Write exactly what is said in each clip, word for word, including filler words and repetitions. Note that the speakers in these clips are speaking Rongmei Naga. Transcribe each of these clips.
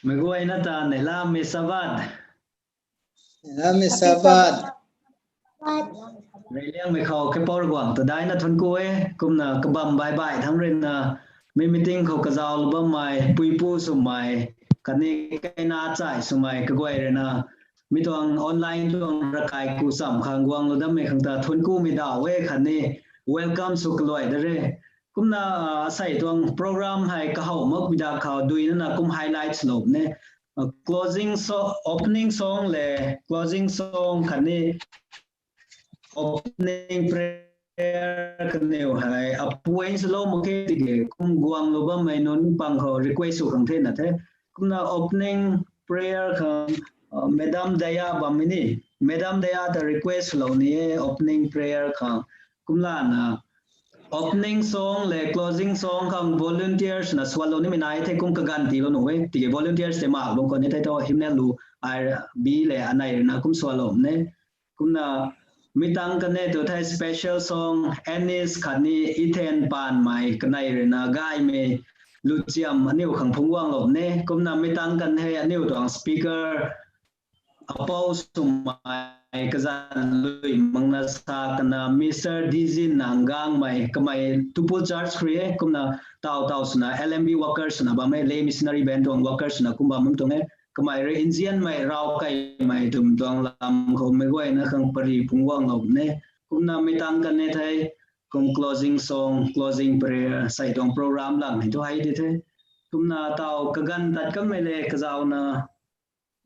Meic guayna ta neihlamei sabat. Neihlamei sabat. Reyliangmei khou khe power guang ta daina thuanc ku e, kumna kabam baih baih thangc ruina, mi meeting khou kazauhlou bammei, puipu swmei, khatni kaina chai swmei kaguay ruina, mi tuang online tuang ravkai ku cham khang guanglou dammei khang ta thuanc kumei daw e khatni welcome sw kaluai da re. Kumna, asei tuang program hei kahow mak pui da khou duinana kum highlight swlou ne. Closing song, opening song le closing song khatni opening prayer kaniw hei appoint swlou mak khe tiki kum guanglou bammei nunc pang khou request sw khang thena the. Kumna opening prayer khang, Madam Daya bammei ni, Madam Daya ta request swlou ni e opening prayer khang. Kumlana opening song le closing song khang volunteers na swalou nimei nai the, kum kaganv tiilou nuh e tiki volunteers tei mak bam khou ni the thu hymnal lu, ai bi le anei ruina kum swalou ne. Kumna mi tangc kanei tu thei special song Anis khatni Ethan Panmei kanei ruina gaymei luchiam aniu khang phungc guanglou ne. Kumna mi tangc kan hei aniu tuang speaker apou swmei kazanc lui makna sa kana Mister Dizin Nanggangmei kamei Tupul Church khri e, kumna taw taw swna L M B workers swna bammei, lay missionary band tuang workers swna kum bam bam tuang e. Kamei rui nzianmei rav kaimei twmei tuang lam khou meic guayna khang pary phungc guanglou ne. Kumna mi tangc kanei thei kum closing song, closing prayer sei tuang program lam hei thu hei di the. Kumna taw kaganv tat kanmei le kazauna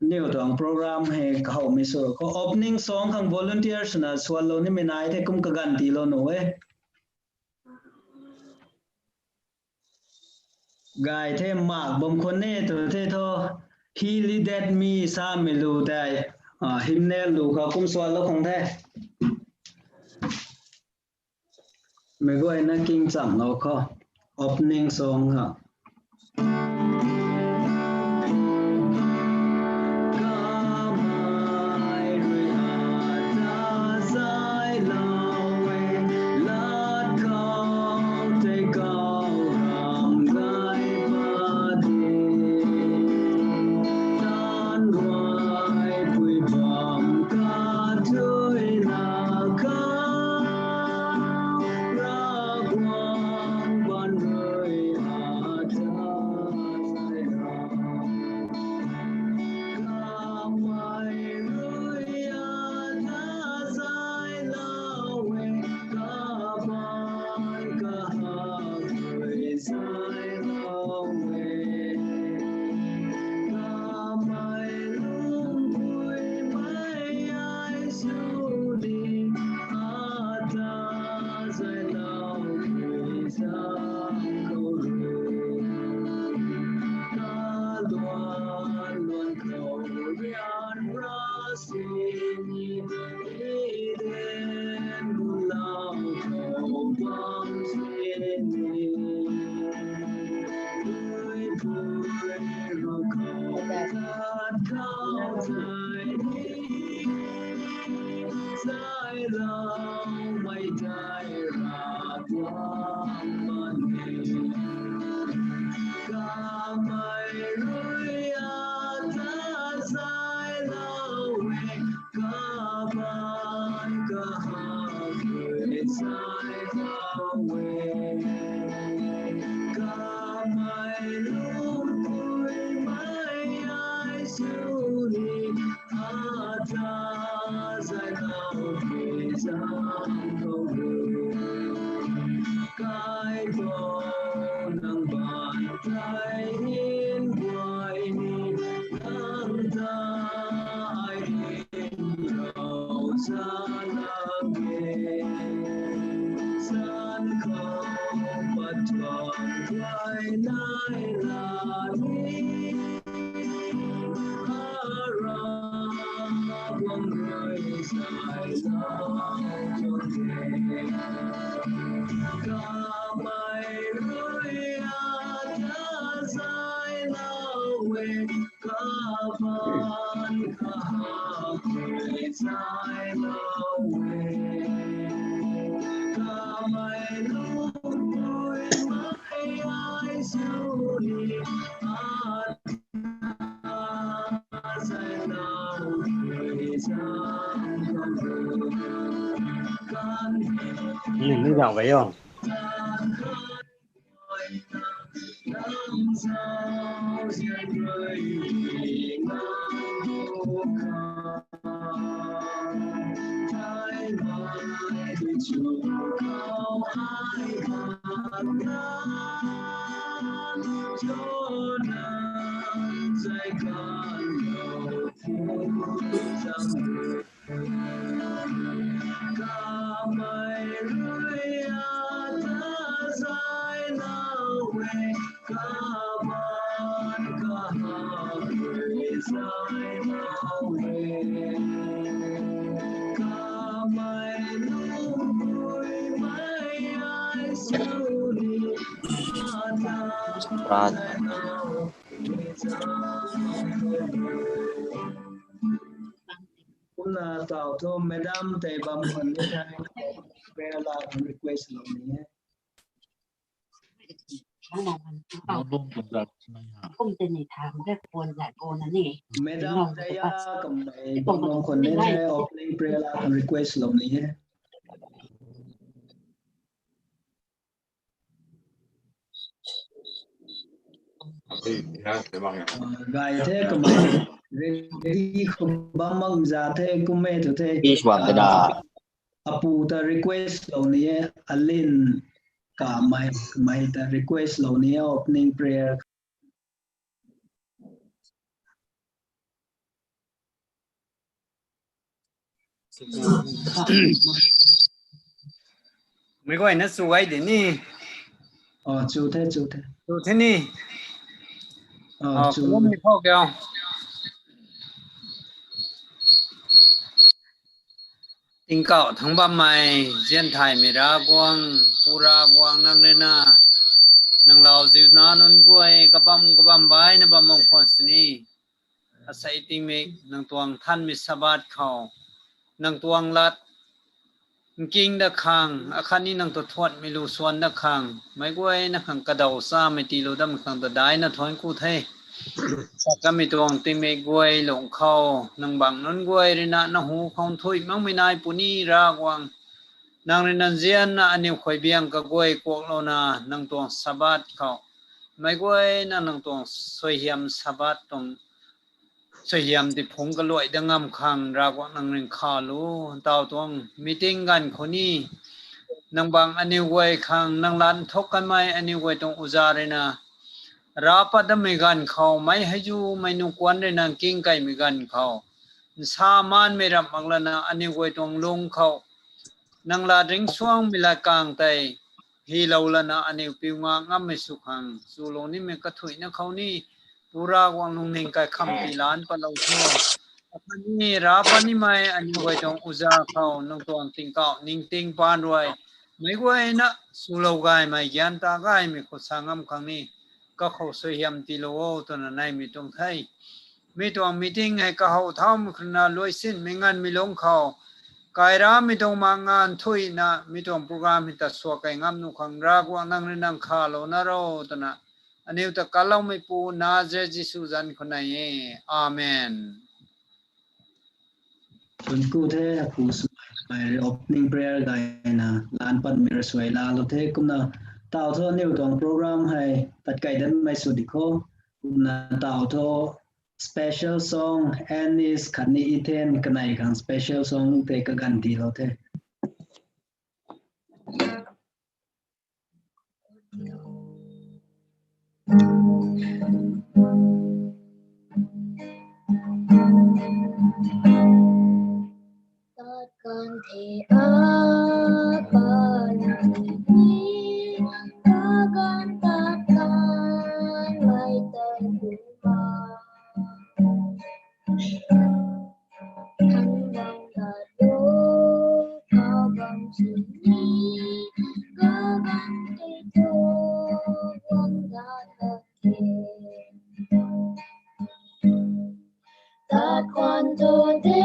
aniu tuang program hei kahowmei sw khou opening song khang volunteers na swalou nimei nai the, kum kaganv tiilou nuh e. Gay the mak bam khwan e tu the thu, He Leadeth Me samei lu tei, hymnal lu khou kum swalou khang the. Meic guayna king chamlou khou opening song ha. Ni ni dang ve yo. Kumna tau thu madam tei bam khwan ni thei, prayer la request lou ni e. Madam Jaya kamei bam khwan ni thei, opening prayer la request lou ni e. Gay the kamei, ready khou bam mak za the, kum e thu the. Peace one the da. Apu ta request lou ni e, Alin kamei, kamei ta request lou ni e, opening prayer. Mei guayna chu gay de ni. Oh, chu the, chu the. Chu the ni. Oh, chu. Tingkauh thangc bammei, zian thaymei Ravguangc, Pu Ravguangc nang rui na, nang lauziu nac nunc guay, kabam kabam baina bam bam khwan sini. Asei tingmik, nang tuang thanmei Sabbath khou, nang tuang lat nking dat khang, akhatni nang ta thuanmei lu suan dat khang, meic guayna khang kadaw chamei tiilou datmei khang ta daina thuanc ku the. Sa kamei tuang tingmik guay lungc khou, nang bangc nunc guay rui na, nang hu khou nthuih makmei nai puni Ravguangc. Nang rui na nzianna aniu khuay biang kaguay kuaklouna, nang tuang Sabbath khou, meic guayna nang tuang suaihiam Sabbath tuang suaihiam ti phungc kaluai dat ngam khang Ravguangc nang rui nkhavlou. Tau tuang meeting ganv khou ni, nang bangc aniu guay khang, nang lat nthuk kanmei aniu guay tuang uza rui na, rav pat datmei ganv khou, meic hei zu, meic nunc kuanc rui na nking kaymei ganv khou, nsa maanmei ramh mak lana aniu guay tuang lung khou, nang lat ringcsuangmei lat kang tei, hylou lana aniu piu nga ngammei sw khang, chulou nimei kathuicna khou ni, Pu Ravguangc lungning kaikham tiilan patlou tho. Akhatni rav pat nimei aniu guay tuang uza khou, nang tuang tingkauh ningting paan rui, meic guayna chulou gaymei, gyan ta gaymei khou sa ngam khang ni, kakhou suaihiam tiilou o twna naimei tuang the. Mi tuang meeting hei kahow thaumei khou rui na luaisinmei nganvmei lungc khou, kairamei tuang mak nganv thuina, mi tuang program hei ta suak key ngam nuh khang Ravguangc nang rui nang nkhavlouna ro twna, aniu ta kanloumeipu Nazareth Jisu zanc khou nei e. Amen. Thuanc ku the, apu swmei rui opening prayer gayna laan patmei rui suai laalou the. Kumna tau thu aniu tuang program hei pat key datmei sw di kho. Kumna tau thu special song, Anis khatni Ethan kanei khang special song tei kaganv tiilou the. Tat kan the a pa ni, kaganv tat kanmei tei kumna. Thanvang lat o, kaganv sini, kaganv tei tu, guang dat lat the. Tat khwan tu de,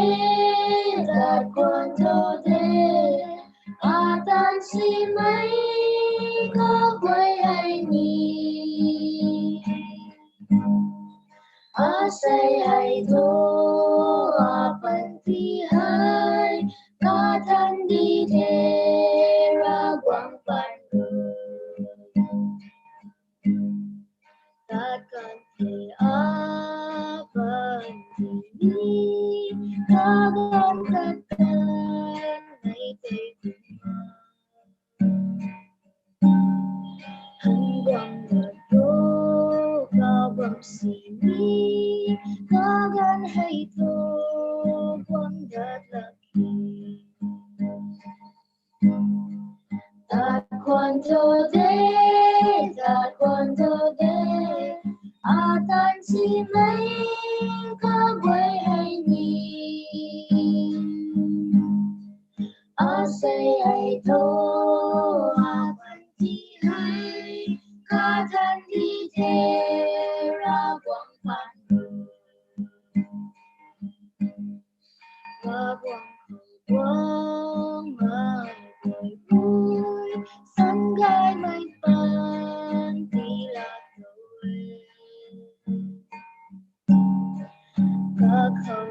tat khwan tu de, atan simei kaguay hei ni. Asei hei thu, apanty hei, kathan di the. Kan the apan ni, kagan katan mei tei kumna. Han guang lat tu, kaguang sini, kagan hei tu, guang dat lak. Tat khwan tu de, tat khwan tu de, atan si mei kaguay hei ni. Asei hei tu, apan ti hei, katan di the, Ravguangc pan Ravguangc khou guang mei guay rui, san gaymei panty laa tui. Kakhou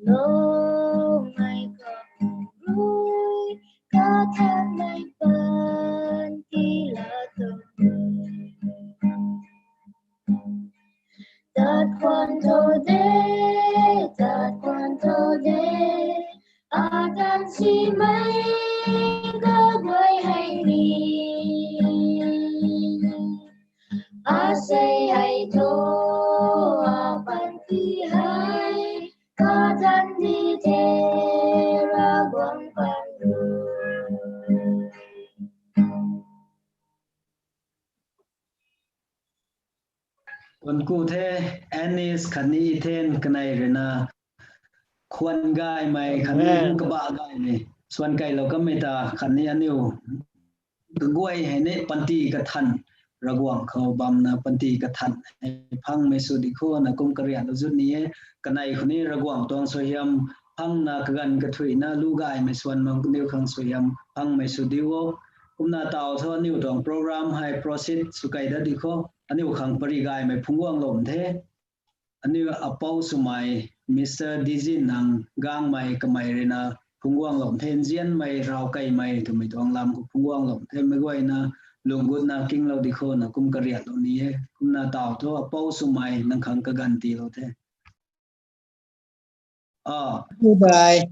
lou mei kakhou rui, kathanmei panty laa tui. Tat khwan tu de, tat khwan tu de, atan si mei kaguay hei ni. Asei hei tu, apan ti hei, katan di the, Ravguangc pan rui. Thuanc ku the, Anis khatni Ethan kanei ruina, khwan gaymei khatni Amen. Kabah gaymei, swan kailou kanmei ta khatni aniu kaguay hei ni panty kathan, Ravguangc khou bamna panty kathan hei phangmei sw di khou na kum kariatlou zut ni e. Kanei khou ni Ravguangc tuang suaihiam phangna kaganv kathuicna lu gaymei swan mak diu khang suaihiam phangmei sw diu o. Kumna taw thu aniu tuang program hei proceed sw kei dat di khou, aniu khang pary gaymei phungc guanglou the. Aniu apou swmei Mister Dizin nang gangmei kamei ruina phungc guanglou the, nzianmei rav keymei twmei tuang lam khou phungc guanglou the, meic guayna lung gutna kinglou di khou na kum kariatlou ni e. Kumna taw thu apou swmei nang khang kaganv tiilou the. Ah, Ku dai.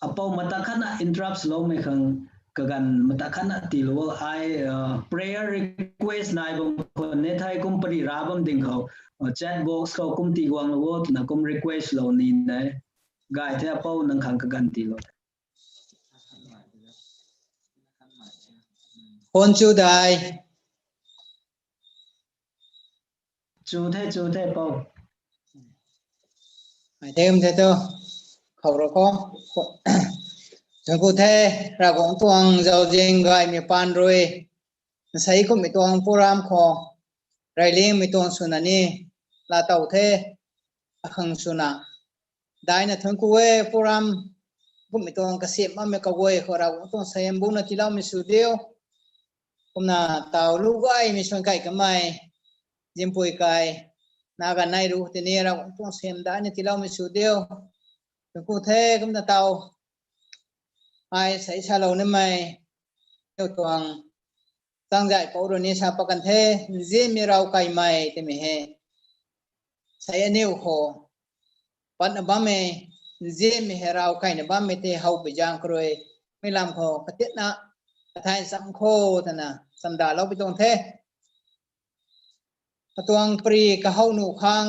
Apou mata khatna interrupt loumei khang kaganv mata khatna tiilou o. Ai, ah, prayer request nai bam khwan ne thei kum pary ra bam ding khou, ah, chat box khou kum tii guanglou o twna kum request lou ni nai. Gay the apou nang khang kaganv tiilou. Khwan chu dai. Chu the, chu the, pou. Ai the, um the tu. Khou ra khou. Thuanc ku the, Ravguangc tuang zauzian gaymei paan rui, nsei kummei tuang program khou reyliangmei tuang swna ni laatow the, akhang swna daina thuanc ku e. Program kummei tuang kasiamh makmei kaguay khou Ravguangc tuang suaihiam buna tiiloumei sw diu. Kumna taw lu gaymei swan kai kamei, zimpui kai, na ganv nei ru tini Ravguangc tuang suaihiam daina tiiloumei sw diu. Thuanc ku the. Kumna taw ai sei salou nimei aniu tuang tangzay pou rui ni sa pat kan the, nzianmei rav keymei twmei hei sei aniu khou patna bammei, nzianmei hei rav keyna bammei tei howpui zaeng khou rui, mi lam khou katiatna kathai cham khou twna chamdalou pi tuang the. Katuang pary kahow nuh khang,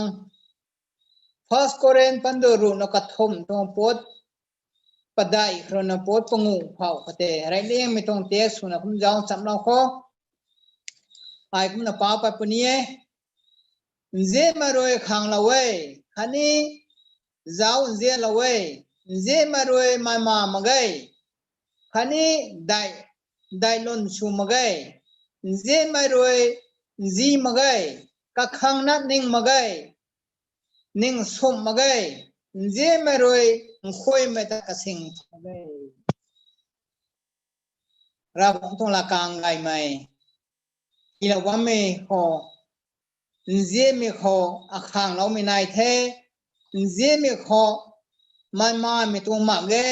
First Corinth pandu ruhna kathumh tuang pat padeih khou ruhna pat panguh phou khou tei reyliangmei tuang text swna kum zauc chamlou khou, ai kumna pa pat puni e. Nzianmei rui khanglou e, khatni zauc nzianlou e. Nzianmei rui maima mak ge, khatni daih, daih lun sw mak ge. Nzianmei rui nzi mak ge, kakhangna ning mak ge, ning sumh mak ge. Nzianmei rui nkhuaymei ta kasing mak ge. Ravguangc tuang lakang gaymei tiilou bammei khou, nzianmei khou akhangloumei nai the. Nzianmei khou maimamei tuang mak ge,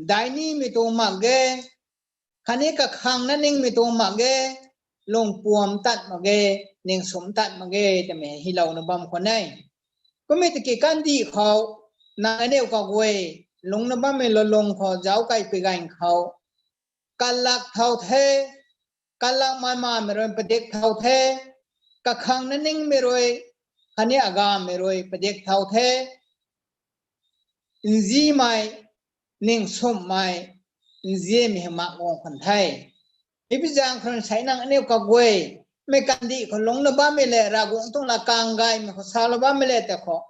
daih nimei tuang mak ge, khatni kakhangna ningmei tuang mak ge, lungpuam tat mak ge, ningsum tat mak ge twmei hylouna bam khwan e. Kummei tiki kandih khou nang aniu kaguay lungcna bammei lolung khou zauckai pui ganv khou kalak thau the, kalak maimamei rui padik thau the, kakhang na ningmei rui khatni agammei rui padik thau the, nzimei, ningsummei, nzianmei hei mak guang khwan the. Hei pi zaeng khou rui sei nang aniu kaguay mei kandih khou lungcna bammei le Ravguangc tuang la kang gaymei khou salou bammei le tei khou,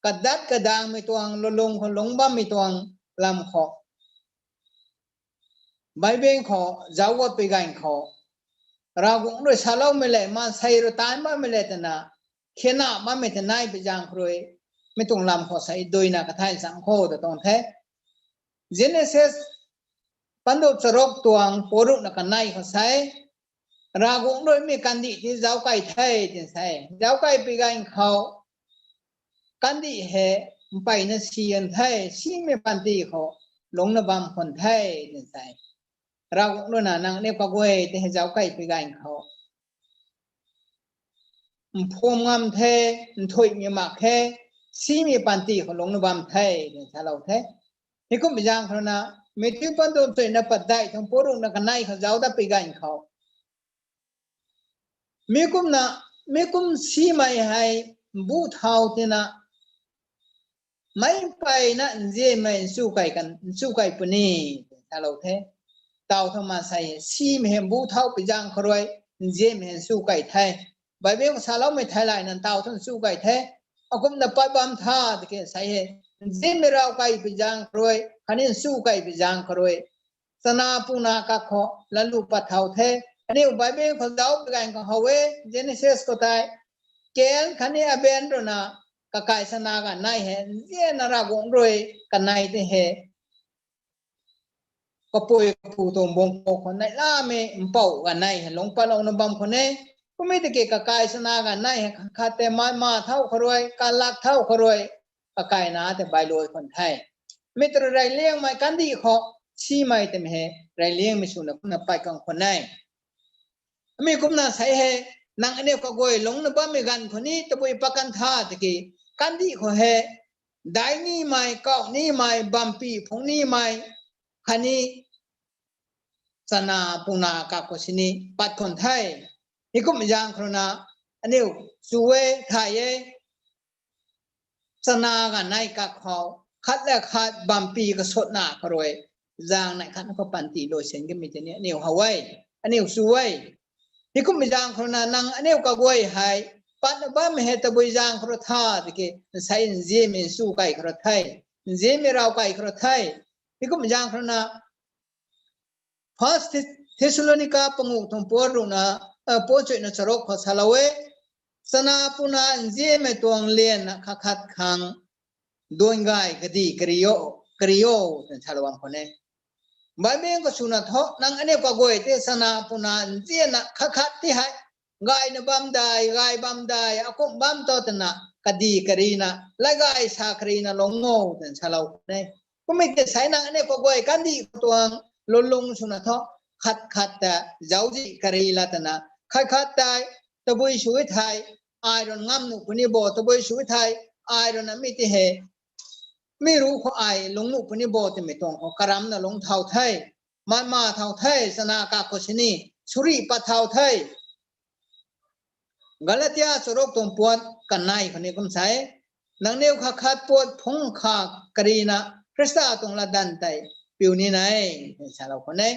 kadat kadangmei tuang lolung khou lungc bammei tuang lam khou Bible khou zauc guat pui ganv khou Ravguangc rui saloumei le maansei rui taanc bammei le twna khena bammei tei nai pui zaeng khou rui mi tuang lam khou sei duina kathay zang khou ta tuang the. Genesis pandup charuk tuang puarukna kanei khou sei Ravguangc rui mi kandih ti zauckai the tin sei. Zauckai pui ganv khou kandih hei mpeyna si an the, simei panty khou lungcna bam khwan the tin sei. Ravguangc ruina nang aniu kaguay tei hei zauckai pui ganv khou mphum ngam the, nthuihmei mak khe, simei panty khou lungcna bam the twna salou the. Heikum zaeng khou ruina Matthew pandup chuina padeih tuang puarukna kanei khou zauc dat pui ganv khou mi kumna, mi kum simei hei mbu thau tina meic mpeyna nzianmei nsu kai kan, nsu kai puni twna salou the. Taw thu maansei simei hei mbu thau pui zaeng khou rui nzianmei hei nsu kai the. Bible khou saloumei theilayna taw thu nsu kai the. Akumna pat bam tha tiki sei hei nzianmei rav kai pui zaeng khou rui khatni nsu kai pui zaeng khou rui chana puna kak khou latlu pat thau the. Aniu Bible khou zauc pui ganv khou how e, Genesis khou tei Kain khatni Abel ruina kakai chana ganei hei nzianna Ravguangc rui kanei tei hei kapui kapu tuang bungc khou neihlamei mpouh ganei hei lungc patlouna bam khwan e. Kummei tiki kakai chana ganei hei khat khat tei maima thau khou rui, kalak thau khou rui, kakaina tei bailui khwan the. Mi tei reyliangmei kandih khou simei twmei hei reyliangmei swna kumna pat kan khwan e. Mi kumna sei hei nang aniu kaguay lungcna bammei ganv khou ni tabui pat kan tha tiki kandih khou hei daic nimei, kauh nimei, bampi phungc nimei khatni chana puna kak khou sini pat khwan the. Heikum zaeng khou ruina aniu chu e, thay e, chana ganei kak khou khat le khat bampi kasutna khou rui zaeng neih khat khou panty luai sin kamei tei ni aniu how e, aniu chu e. Heikum zaeng khou ruina nang aniu kaguay hei patna bammei hei tabui zaeng khou rui tha tiki sei nzianmei nsu kai khou rui the, nzianmei rav kai khou rui the. Heikum zaeng khou ruina First Thessalonica panguh tuang puarukna, puarukna charuk khou salou e, chana puna nzianmei tuang lianna khat khat khang duan gay kadih kari o, kari o twna salou bam khwan e. Bible khou swna thu nang aniu kaguay tei chana puna nzianna khat khat ti hei gayna bam dai, gay bam dai, akumh bam tu twna kadih karina, lat gay sa karina lungc o twna salou khwan e. Kummei tei sei nang aniu kaguay kandih khou tuang lolung swna thu khat khat ta zauczih kari la twna, khat khat tei tabui sw thei ai rui ngam nuh puni bo, tabui sw thei ai ruina mi tei hei mi ruc khou ai lungc nuh puni bo twmei tuang khou karamna lungc thau the, maima thau the, chana kak khou sini suri pat thau the. Galatia charuk tuang puat kanei khou ni kum sei, nangniw khat khat puat phungc kha karina Khrista tuang latdanv tei piu ni e, salou khwan e.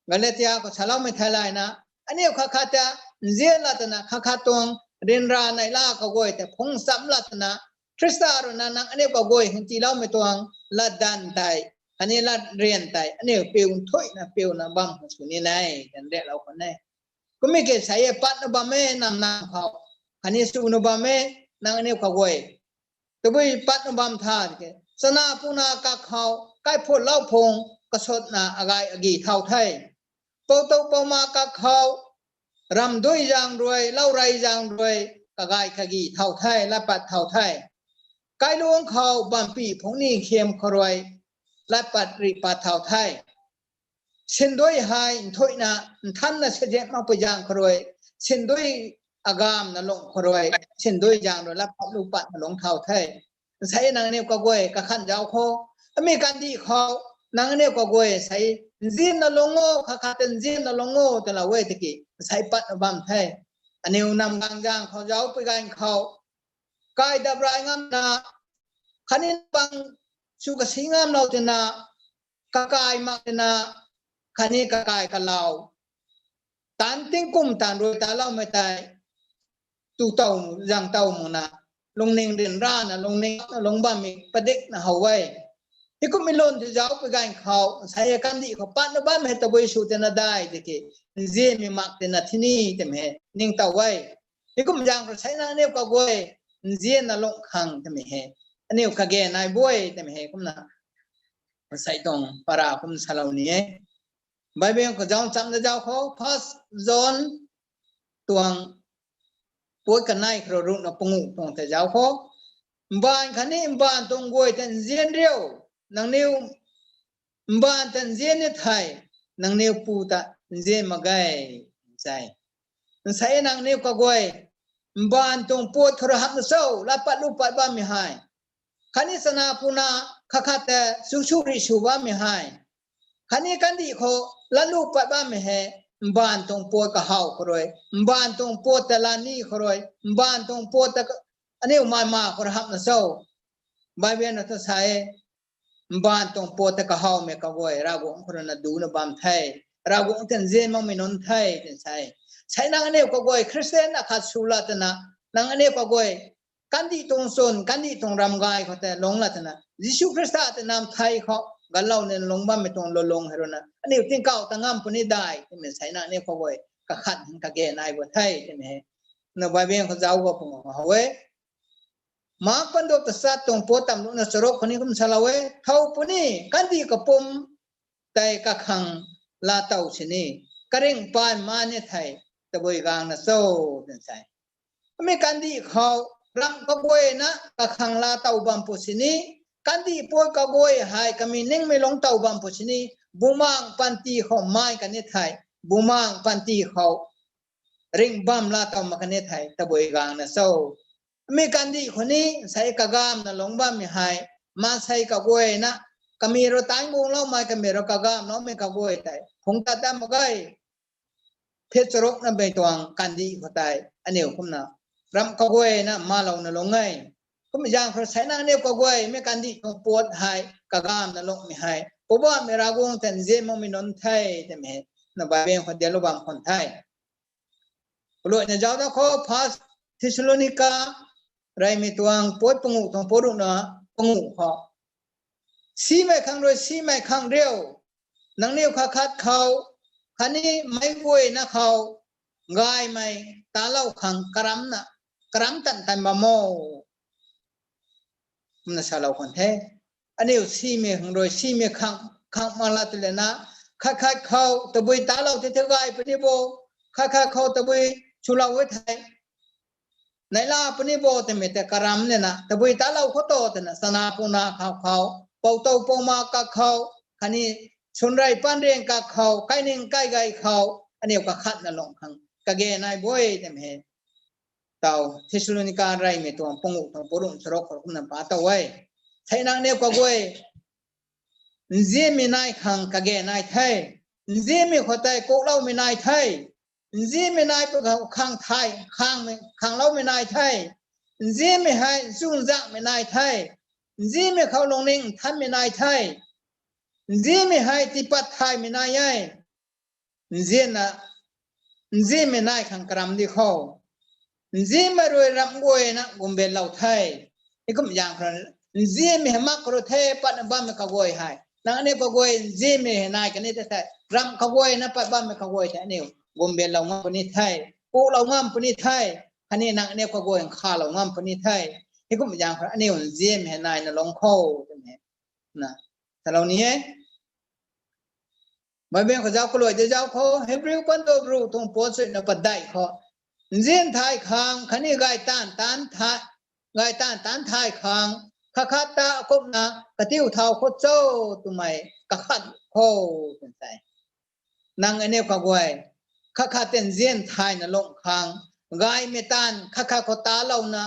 Galatia khou saloumei theilayna, aniu khat khat ta nzian la twna khat khat tuang ryanra neihla kaguay tei phungc cham la twna Khrista ruina nang aniu kaguay khang tiiloumei tuang latdanv tei, khatni latryan tei aniu piu nthuihna piuna bam khang sw ni e, twna raclou khwan e. Kummei ke sei e patna bam e nang nang khou, khatni swna bam e nang aniu kaguay. Tabui patna bam tha ke, chana puna kak khou kaiphut lau phung kasutna agay agi thau the. Poutou pouma kak khou ramdui zaeng rui, laurey zaeng rui kagay kagi thau the, latpat thau the. Kailuangc khou bampi phungc ni khiam khou rui latpat rihpat thau the. Sindui hei nthuihna nthanna sazian makpui zaeng khou rui sindui agamna lung khou rui, sindui zaeng rui lat pat lu patna lung thau the. Nsei nangniw kaguay kakhan zauc khou, ami kandih khou, nangniw kaguay sei, nzianna lung o, khat khat ta nzianna lung o twlou e tiki nsei patna bam the. Aniw nam gang zaeng khou zauc pui ganv khou, kai dap rai ngamna, khatni pang sw kasi ngamlou tina, kakai mak tina, khatni kakai kalau, taanv tingkum taanv rui taloumei tei tu tow, zang tow makna, lungning ryanrana, lungning lung bammei padikna how e. Hei kummei lun ti zauc pui ganv khou, nsei kandih khou patna bam hei tabui sw tina dai tiki, nzianmei mak tina thini twmei hei ningtow e. Hei kum zaeng rui sei nangniw kaguay, nzianna lung khang twmei hei, aniw kage nai bu e twmei hei kumna, sei tuang para kum salou ni e. Bible khou zauc chamna zauc khou, First John tuang puat kanei khou rui ruhna panguh tuang tei zauc khou, mbaanv khatni mbaanv tuang guay ta nzian riu, nangniw mbaanv ta nzian ni thei, nangniw pu ta nzian mak ge, sei. Nsei nangniw kaguay, mbaanv tuang puat khou rui hamhna cho, lat pat lu pat bammei hei, khatni chana puna, khat khat ta su su ri sw bammei hei, khatni kandih khou lat lu pat bammei hei, mbaanv tuang puat kahaw khou rui, mbaanv tuang puat ta lani khou rui, mbaanv tuang puat ta aniw mai ma khou rui hamhna cho, Bible na thu sa e. Mbaanv tuang puat ta kahawmei kaguay Ravguangc khou rui na duna bam the, Ravguangc ta nzian makmei nunc the twna sa e. Sei nangniw kaguay Khristian akhat sw la twna, nangniw kaguay kandih tuang chwn, kandih tuang ram gay khou tei lungc la twna, Jisu Khrista ta nam thei khou ganlou nina lungc bammei tuang lulung hei rui na aniw tingkauh ta ngam puni dai twmei sei nangniw kaguay kakhat hang kage nai bu the twmei hei, na Bible khou zauc ga panguh how e. Mak pandup tachat tuang puat tam ruhna charuk khou ni kum salou e, thow puni, kandih kapum tei kakhang laa tow sini, karingh paan ma ni thei, tabui gangna cho, twna sa e. Ami kandih khou, ramh kaguayna kakhang laa tow bam pu sini, kandih puat kaguay hei kamei ningmei lungc tow bam pu sini, bumaeng panty khou mai kan ni thei, bumaeng panty khou ringh bam laa tow mak kan ni thei, tabui gangna cho. Ami kandih khou ni, sei kagamna lungc bammei hei, maansei kaguayna, kamei rui taanc guangloumei, kamei rui kagamloumei kaguay tei phungc tat dat mak ge. Phit charukna mei tuang kandih khou tei, aniw kumna, ramh kaguayna malouna lungc e. Kum zaeng khou sei nangniw kaguay, mi kandih tuang puat hei, kagamna lungcmei hei, Poubauhmei Ravguangc ta nzian makmei nunc the, twmei hei, na Bible khou dialou bam khwan the. Kaluaina zauc da khou, First Thessalonica, reymei tuang puat panguh tuang puat ruhna panguh khou, simei khang rui simei khang riu, nangniw khat khat khou, khatni meic guayna khou, gaymei talou khang karamna, karam tan tan bam o, kumna salou khwan the. Aniw simei khang rui simei khang, khang mak la twlana, khat khat khou tabui talou tei the gay puni bo, khat khat khou tabui chulou e thei, neihla puni bo twmei tei karam nina, tabui talou khou to twna, chana puna khou khou, poutow pouma kak khou, khatni sunrei panriang kak khou, kaining kaigei khou, aniw kakhatna lungc khang kage nai bu e twmei hei, taw Thessalonica reymei tuang panguh tuang puat ruhna charuk khou kumna pa tow e. Sei nangniw kaguay, nzianmei nai khang kage nai the, nzianmei khou tei kukloumei nai the, nzianmei nai pu khou khang thay, khang, khangloumei nai the, nzianmei hei chuzaenghmei nai the, nzianmei khou lungning nthanmei nai the, nzianmei hei tiipat thaymei nai e. Nzianna, nzianmei nai khang karam di khou, nzianmei rui ramh guayna gumbinlou the. Hei kum zaeng khou, nzianmei hei mak khou rui the patna bammei kaguay hei, nang aniw kaguay nzianmei hei nai kan ni the, ramh kaguayna pat bammei kaguay tei aniw gumbinlou ngam puni the, kuklou ngam puni the, khatni nang aniw kaguay nkhalou ngam puni the. Hei kum zaeng khou aniw nzianmei hei naina lungc khou twmei na salou ni e. Bible khou zauc kaluai de zauc khou, Hebrew pandup ruh tuang puat suina padeih khou, nzian thay khang khatni gay taanv taanv thay, gay taanv taanv thay khang, khat khat ta kumna katiu thau khou cho twmei kakhat khou twna tei, nang aniw kaguay, khat khat tei nzian thayna lung khang, gaymei taanv khat khat khou talouna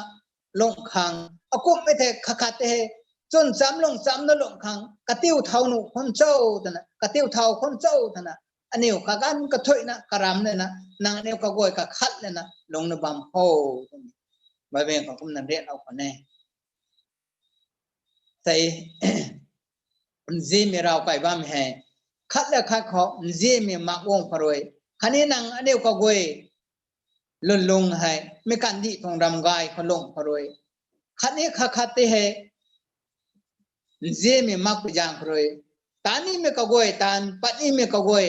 lung khang, akumhmei thei khat khat tei hei chwn cham lung chamna lung khang, katiu thau nuh khwan cho twna, katiu thau khwan cho twna, aniu kaganv kathuina karam lana, nang aniu kaguay kakhat lana lungna bam kho twmei Bible khou kumna rianlou khwan e. Tei nzianmei rav kai bam hei, khat le khat khou nzianmei mak guang khou rui, khatni nang aniu kaguay lwnlung hei mi kandih tuang ram gay khou lung khou rui, khatni khat khat tei hei nzianmei makpui zaeng khou rui, taan nimei kaguay taanv, pat nimei kaguay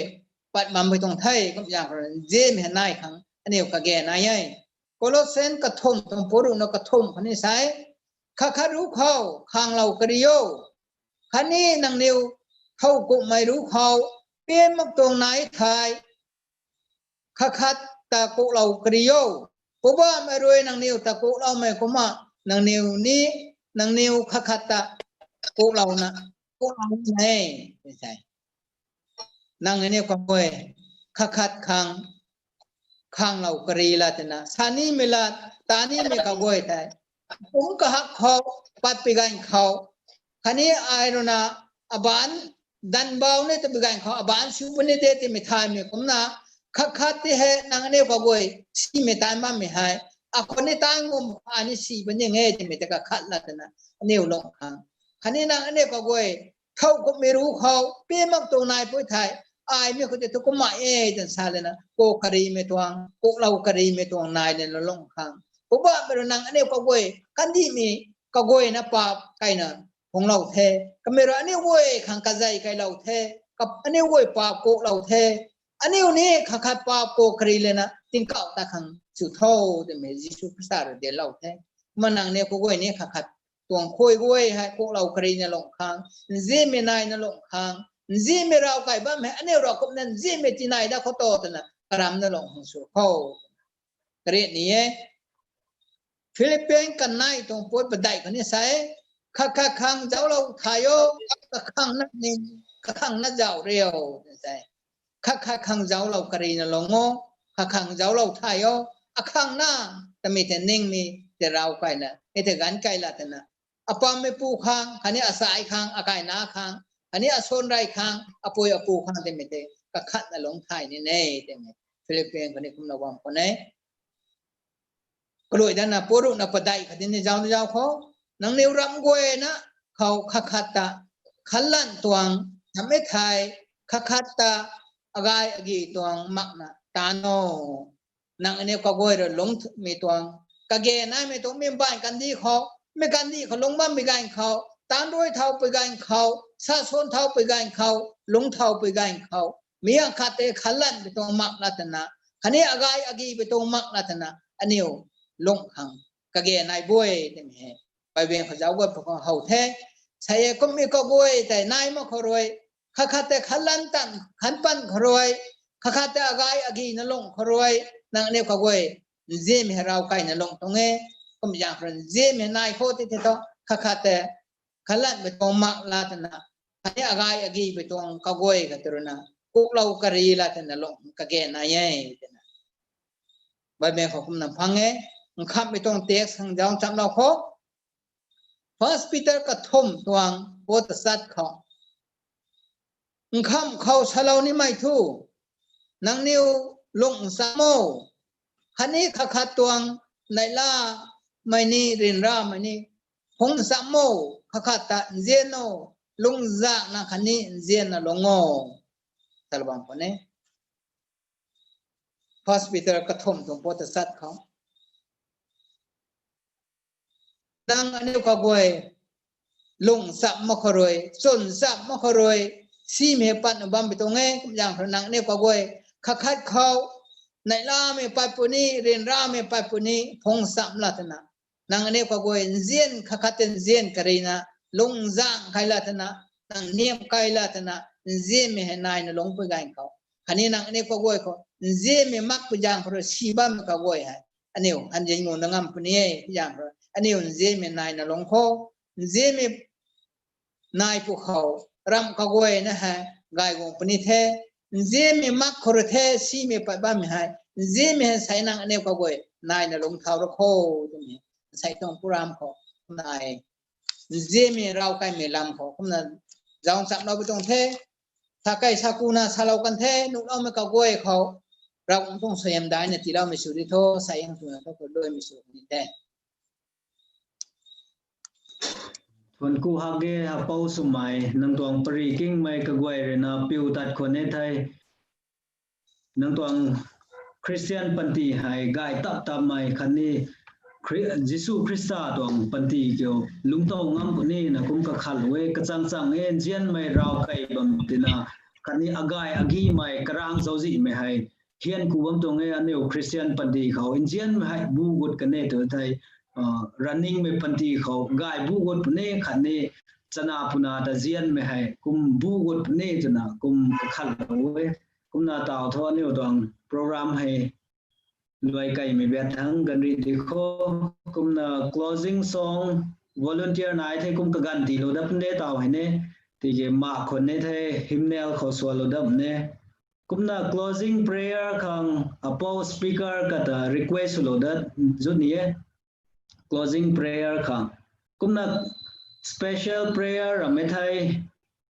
pat bampui tuang the, kum zaeng khou rui nzianmei hei nai khang aniu kage nai e. Colossians kathumh tuang puruhna kathumh khou ni sa e, khat khat ruc khou khanglou kari o, khatni nangniw thow kumhmei ruc khou pian mak tuang nai thei, khat khat ta kuklou kari o. Poubauhmei rui nangniw ta kukloumei kumna, nangniw ni, nangniw khat khat ta kuklouna, kuklou e, tei sa e. Nang aniu kaguay khat khat khang khanglou kari la twna, sa nimei lat, taan nimei kaguay tei, pumc kahak khou, patpui ganv khou, khatni ai rui na, abaanc danvbau ni twpui ganv khou, abaanc sw puni de twmei thaymei kumna, khat khat tei hei nang aniu kaguay simei taanv bammei hei, akhou ni taanv ngum, ai ni si puni nge twmei tei kakhat la twna aniu lung khang, khatni nang aniu kaguay thow kumhmei ruc khou pian mak tuang naipui thei, ai mi khou tei thu kumna e twna sa lana, kuk karimei tuang, kuklou karimei tuang nai lana lung khang, Poubauhmei rui nang aniu kaguay kandihmei kaguayna paap kaina phunglou the, kamei rui aniu guay khang kazei kailou the, aniu guay paap kuklou the, aniu ni khat khat paap kuk kari lana tingkauh ta khang sw tho twmei Jisu Khrista rui dinclou the. Kumna nang aniu kaguay ni khat khat tuang khuay guay hei kuklou karina lung khang, nzianmei naina lung khang, nzianmei rav kai bam hei aniu rui kumna nzianmei tinai dat khou ta twna karamna lung khang sw kho. Kariat ni e. Philippians kanei tuang puat padeih khou ni sa e, khat khat khang zauclou thay o, kakhang na ni, kakhang na zauc rio, tei sa e. Khat khat khang zauclou karina lung o, khat khang zauclou thay o, akhang na, twmei tei ningmei tei rav kaina, e tei ganv kai la twna, apammeipu khang, khatni asai khang, akaina khang, khatni asanrei khang, apui apu khang twmei tei kakhatna lungc thay ni e twmei Philippians khou ni kumna bam khwan e. Kaluai dana puruhna padeih khatni zauc ni zauc khou, nangniw ramh guayna khou khat khat ta khatlanv tuang tammei thei, khat khat ta agay agi tuang makna taanv o. Nang aniu kaguay rui lungcmei tuang, kage naimei tuang, mi mbaanv kandih khou, mi kandih khou lungc bammei ganv khou, taanc rui thaupui ganv khou, sa suan thaupui ganv khou, lungc thaupui ganv khou, mi ang khat tei khatlanvpui tuang mak la twna, khatni agay agipui tuang mak la twna aniu lung khang kage nai bui twmei hei Bible khou zauc guay pwkhou how the. Sa e, kumhmei kaguay tei nai mak khou rui, khat khat tei khatlanv tan khan pan khou rui, khat khat tei agay agina lung khou rui, nang aniu kaguay nzianmei hei rav kaina lung tuang e. Kum zaeng khou rui nzianmei nai khou tei tei thu, khat khat tei khatlanvpui tuang mak la twna, khatni agay agipui tuang kaguay khat rui na kuklou kari la twna lung kage nai e twna Bible khou kumna phang e. Nkhamhmei tuang text khang zauc chamlou kho. First Peter kathumh tuang puat tachat khou, nkhamh khou salou nimei thu, nangniw lung nchamc o, khatni khat khat tuang neihlamei ni ryanramei ni phungc nchamc o, khat khat ta nzian o, lungzakna khatni nzianna lung o, salou bam khwan e. First Peter kathumh tuang puat tachat khou, nang aniu kaguay lung nchamc mak khou rui, chwn nchamc mak khou rui, simei hei patna bampui tuang e. Kum zaeng khou rui nang aniu kaguay khat khat khou neihlamei pat puni, ryanramei pat puni phungc nchamc la twna, nang aniu kaguay nzian, khat khat tei nzian karina, lungzang kai la twna, nang niam kai la twna, nzianmei hei naina lungcpui ganv khou, khatni nang aniu kaguay khou nzianmei makpui zaeng khou rui si bammei kaguay hei aniu hanzin nguna ngam puni e. Zaeng khou rui aniu nzianmei naina lungc khou, nzianmei nai pwkhou, ramh kaguayna hei gay guang puni the. Nzianmei mak khou rui the, simei pat bammei hei. Nzianmei hei sei nang aniu kaguay naina lungc thau ra kho twmei. Sei tuang program khou nai. Nzianmei rav kaimei lam khou kumna zauc chamlou pi tuang the. Sa kai sa kuna salou kan the, nuhloumei kaguay khou. Ravguangc tuang suaihiam daina tiiloumei sw di tho, sa yang twna tho khou luaimei sw ni the. Thuanc ku hak ge, apou swmei, nang tuang pary kingmei kaguay rui na piu tat khwan e thei. Nang tuang Christian panty hei gay tap tapmei khatni Khri-, Jisu Khrista tuang panty kiu lungctow ngam puni na kum kakhat e, kachang chang e, nzianmei rav kai bam tina, khatni agay agimei karang zauczihmei hei hian ku bam tuang e, aniu Christian panty khou nzianmei hei bu gut kan e tu thei, ah, runningmei panty khou gay bu gut puni khatni chana puna ta nzianmei hei kum bu gut puni twna kum kakhatlou e. Kumna taw tho aniu tuang program hei luai kaimei biat thangc ganv rih di kho. Kumna closing song volunteer nai the kum kaganv tiilou dat pun de taw hei ne. Tiki mak khwan e the hymnal khou sualou dat ne. Kumna closing prayer khang apou speaker kata request swlou dat zut ni e. Closing prayer khang. Kumna special prayer rammei thei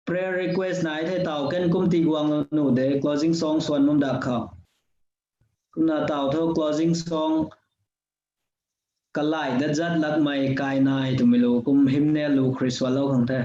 prayer request nai the taw kan kum tiguang nu de closing song swan bam dak khou. Kumna taw tho closing song kalai dat zat lakmei kai nai twmei lu kum hymnal lu khou rui sualou khang the.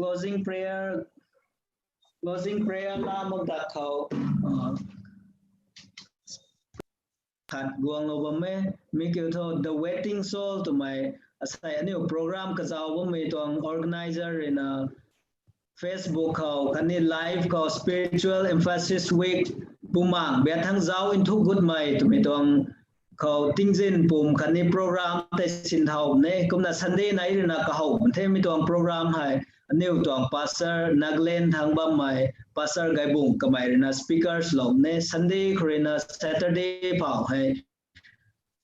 closing prayer, closing prayer la mak dat khou, uh, khat guanglou bam e, mi kiu thu The Waiting Soul twmei, asei aniu program kazau bammei tuang organizer ruina Facebook khou khatni live khou Spiritual Emphasis Week Bumaengh Biathangzau Nthuh Gutmei twmei tuang khou tingzin pum khatni program tei sinthau ne. Kumna Sunday nai ruina kahow the mi tuang program hei aniu tuang pastor Nagaland thang bammei Pastor Gaibung kamei ruina speakers lou ne. Sunday khou ruina Saturday phau hei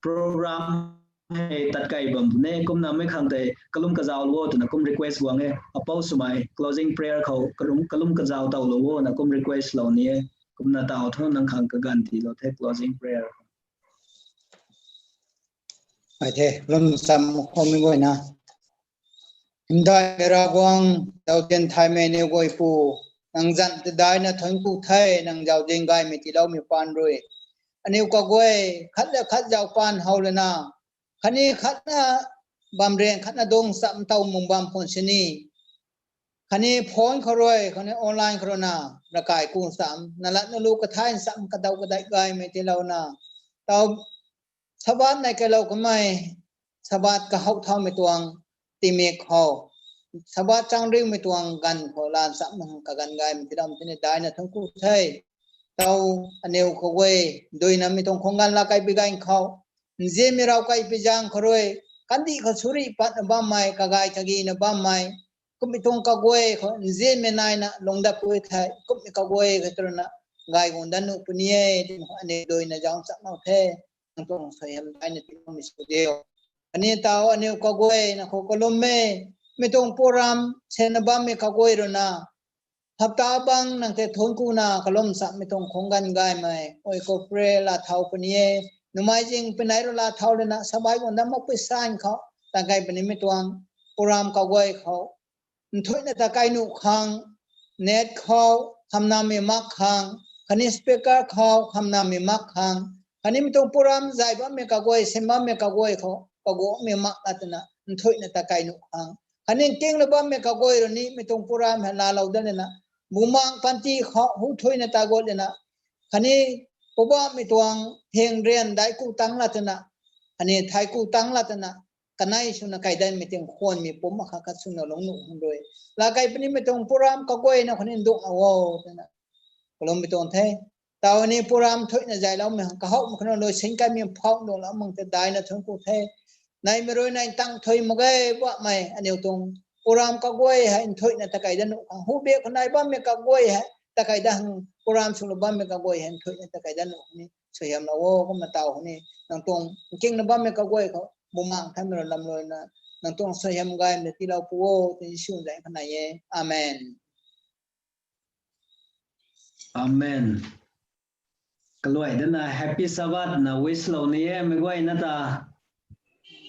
program hei tat kai bam ne. Kumna mei khang tei kalum kazau lou o twna kum request guang e. Apou swmei closing prayer khou kalum, kalum kazau taw lou o na kum request lou ni e. Kumna taw thu nang khang kaganv tiilou the closing prayer. Ai the, lum sam khou mi guayna. Hymdaihmei Ravguangc, zauzian thaymei aniu guay pu, nang zanc ta daina thuanc ku the, nang zauzian gaymei tiiloumei paan rui. Aniu kaguay, khat le khat zau paan how lana, khatni khatna bam rian, khatna dungc cham taw mung bam khwan sini. Khatni phone khou rui, khatni online khou rui na, ravkai ku cham, nalat nalu kathai cham, kadaw kadai gaymei tiilouna. Taw Sabbath nai kailou kamei, Sabbath kahow thaumei tuang, tingmik khou, Sabbath chang riumei tuang ganv khou, lan cham nang kaganv gaymei tiiloumei tini daina thuanc ku the. Taw aniu kaguay, duinamei tuang khang ganv la kai pi ganv khou, nzianmei rav kai pi zaeng khou rui, kandih khou suri patna bammei, kagay kagina bammei, kummei tuang kaguay khou, nzianmei naina lungdap pui the, kummei kaguay khou twna, gay guang dat nuh puni e, twmei khou aniu duina zauc cham mak the. Nang tuang suaihiam daina tiiloumei sw diu. Khatni taw aniu kaguayna khou kalum e, mi tuang program sinna bammei kaguay rui na, hapta bang nang tei thuanc ku na kalum chammei tuang khang ganv gaymei, oi khou pray la thau puni e, numei zing pinei rui la thau lana, Sabbath guang dat mak pui san khou, tang kai punimei tuang, program kaguay khou, nthuihna ta kai nuh khang, net khou, khamnamei mak khang, khatni speaker khou, khamnamei mak khang, khatni mi tuang program zay bammei kaguay, sin bammei kaguay khou, kaguangmei mak la twna, nthuihna ta kai nuh khang. Khatni nkinglou bammei kaguay rui ni, mi tuang program hei laalou dat lana, bumaeng panty khou, hu thuihna ta guat lana, khatni, Poubauhmei tuang, thing rian daic ku tang la twna, khatni thai ku tang la twna, kanei swna kai datmei ting khwanmei pum akhat khat swna lungc nuh khang rui. La kai punimei tuang program kaguayna khatni nduk a o twna. Kalummei tuang the. Taw ni program thuihna zayloumei hang kahowmei khou na lui sin kaimei phau ndulou mak tei daina thuanc ku the. Neimei rui nai tang thuy mak ge Poubauhmei aniu tuang program kaguay hei nthuihna ta kai dat nuh khang. Hu bik khou nai bammei kaguay hei ta kai dat hang program swlou bammei kaguay hei nthuihna ta kai dat nuh khang ni. Suaihiamlou o, kumna taw khou ni. Nang tuang nkingna bammei kaguay khou, bumaeng thaymei rui lamluina. Nang tuang suaihiam gaymei tiilou pu o, twna Jisu zanc khou nai e. Amen. Amen. Kaluai dana Happy Sabbath na wish lou ni e, meic guayna ta.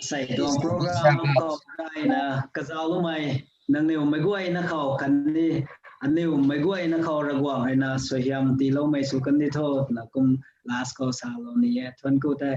Sei tuang program khou daina kazauloumei, nangniw meic guayna khou khatni, aniw meic guayna khou Ravguangc ruina suaihiam tiiloumei sw kan di tho, na kum last khou salou ni e, thuanc ku the.